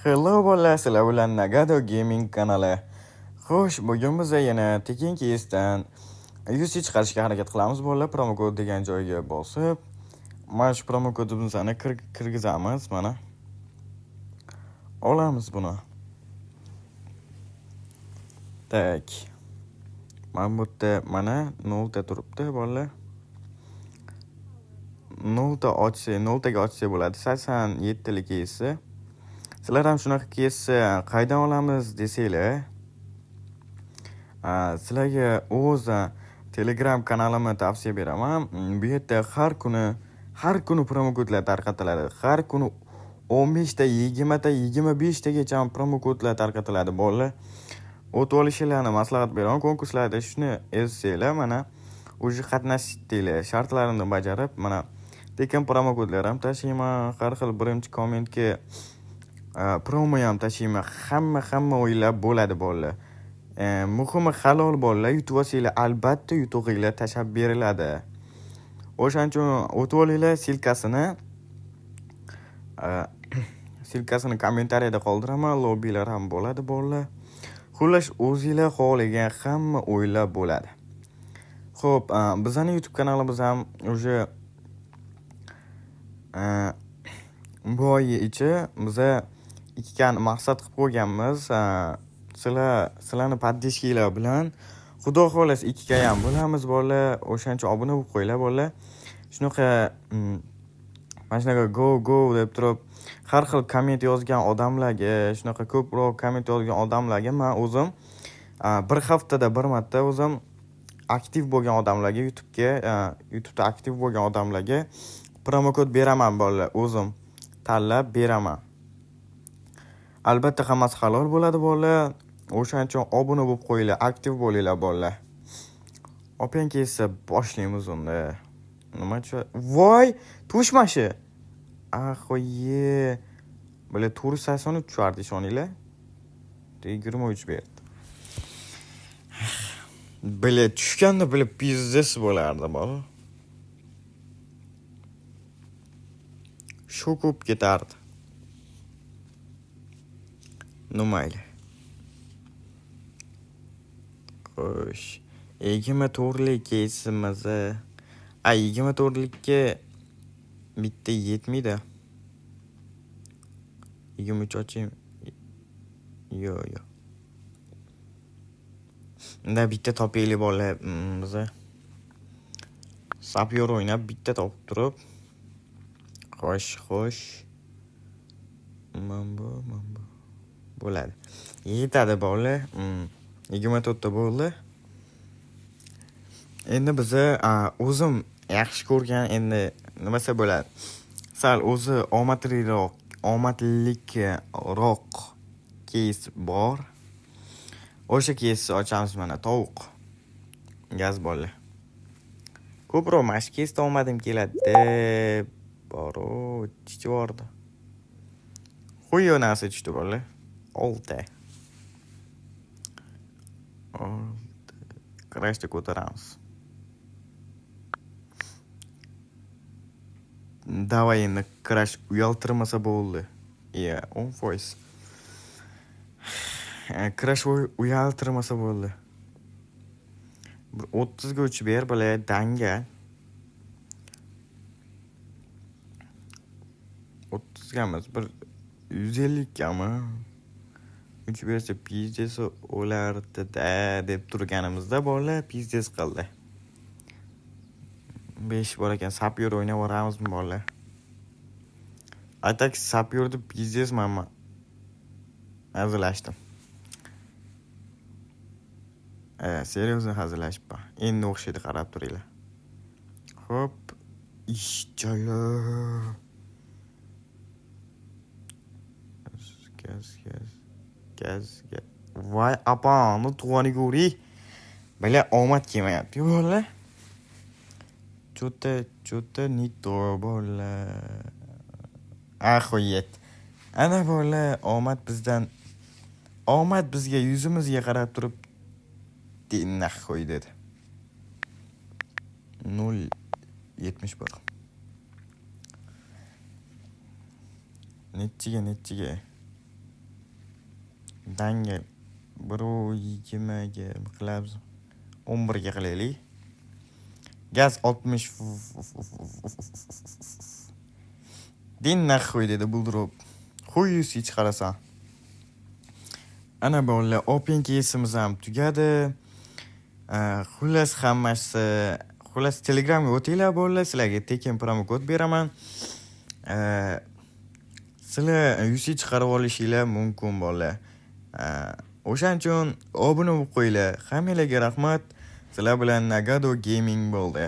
Hello bolalar, sizlar bilan Nagado Gaming kanali. Xo'sh, bugun biz yana tekin keysdan UC chiqarishga harakat qilamiz bolalar. Promokod degan joyga bosib, mana shu promokodimizni kirgizamiz mana. Olamiz buni. Tak. Mana bu yerda mana 0 ta turibdi bolalar. 0 ta ochsak, 0 taga ochsak bo'ladi. 87 talik keysi. Sizlar ham shunaqa keysni qaydan olamiz desanglar, sizlarga o'zi Telegram kanalimni tavsiya beraman. Bu yerda har kuni promokodlar tarqatiladi. Har kuni 15 ta, 20 ta, 25 tagacha promokodlar tarqatiladi bolalar. O'tib olishinglarni maslahat beraman. Konkurslarda shuni ezsanglar, mana уже qatnashdinglar. Shartlarini bajarib, mana tekin promokodlar ham tashlayman. Har xil birinchi kommentga promo ham tashlayman. Hamma o'yinlar bo'ladi bolalar. Muhimi halol bolalar, yutib olsanglar albatta yutug'inglar tashlab beriladi. O'shaning uchun o'tib olinglar, ссылкасini kommentariyada qoldiraman. Lobbilar ham bo'ladi bolalar. Xullas, o'zinglar xohlagan hamma o'yinlar bo'ladi. Xo'p, bizning YouTube kanalimiz ham уже bu oy ichi biza ikkani maqsad qilib qo'yganmiz. Sizlarni поддержка nglar bilan Xudo xohlasa 2K ham bo'lamiz bolalar. O'shaning uchun obuna bo'lib qo'yinglar bolalar. Shunaqa mana shunaqa go go deb turib har xil komment yozgan odamlarga, shunaqa ko'proq komment yozgan odamlarga men o'zim bir haftada bir marta o'zim aktiv bo'lgan odamlarga YouTube'da aktiv bo'lgan odamlarga promokod beraman bolalar, o'zim tanlab beraman. Albatta hammasi halol bo'ladi bolalar. O'shaning uchun obuna bo'lib qo'yinglar, aktiv bo'linglar bolalar. Opang kelsa boshlaymiz unda. Nima voy, tushmashi. Axoye. Бля, 483 tushardi, ishoninglar. 23 berdi. Бля, tushganda бля пиздец bo'lardi bola. Shok bo'lib ketardi. Ну mayli. Xo'sh, 24lik keysimizni, a 24likka bitta yetmaydi. 23 ochaymi? Yo'q, yo'q. Unda bitta topaylik bolalar, biza. Sapyor o'ynab bitta topib turib. Xo'sh, xo'sh. Mana bu, mana bu. Bo'ladi. Yetadi bolalar. 24 ta bo'ldi. Endi biza o'zim yaxshi ko'rgan endi nima desa bo'ladi. Sal o'zi omadliroq keys bor. O'sha keysni ochamiz mana tovuq. Gaz bolalar. Ko'proq mana shu keysda omadim keladi deb boru chichib yubordi. Xuyo narsa tushdi bolalar. 6. 6. Crashda ko'taramiz. Давай endi crash uyaltirmasa bo'ldi. Yeah, 10%. Crash uyaltirmasa bo'ldi. Bir 30 ga uchib ber, бля, danga. 30 ga emas, bir 150 gami? Uchib bersa пиздец o'lardi-da deb turganimizda bolalar пиздец qildi. 5 bor ekan, sapyor o'ynab yuboramizmi bolalar? Atak sapyorni пиздец man hazillashdim. Серьезно hazillashibman. Endi o'xshaydi, qarab turinglar. Xo'p, ishchala. Gaz, gaz, gaz, gaz. Voy apani tug'ani ko'ring. Бля, omad kelmayapti bolalar. Чё-то не то bolalar. Axoyet. Ana bolalar, omad bizdan, omad bizga yuzimizga qarab turib нахуй dedi. 0.71. Nechiga, nechiga? Dangal. 1,20 ga qilamiz. 11 ga qilaylik. Gaz 60. Иди нахуй, dedi bu drop. Xuy UC chiqarasan. Ana bolalar, open case'imiz ham tugadi. Xullas hammasi, xullas Telegramga o'tinglar, bolalar, sizlarga tekin promokod beraman. Sizlar UC chiqarib olishinglar mumkin, bolalar. O'shaning uchun obuna bo'lib qo'yinglar. Hammanglarga rahmat. Sizlar bilan Nagado Gaming bo'ldi.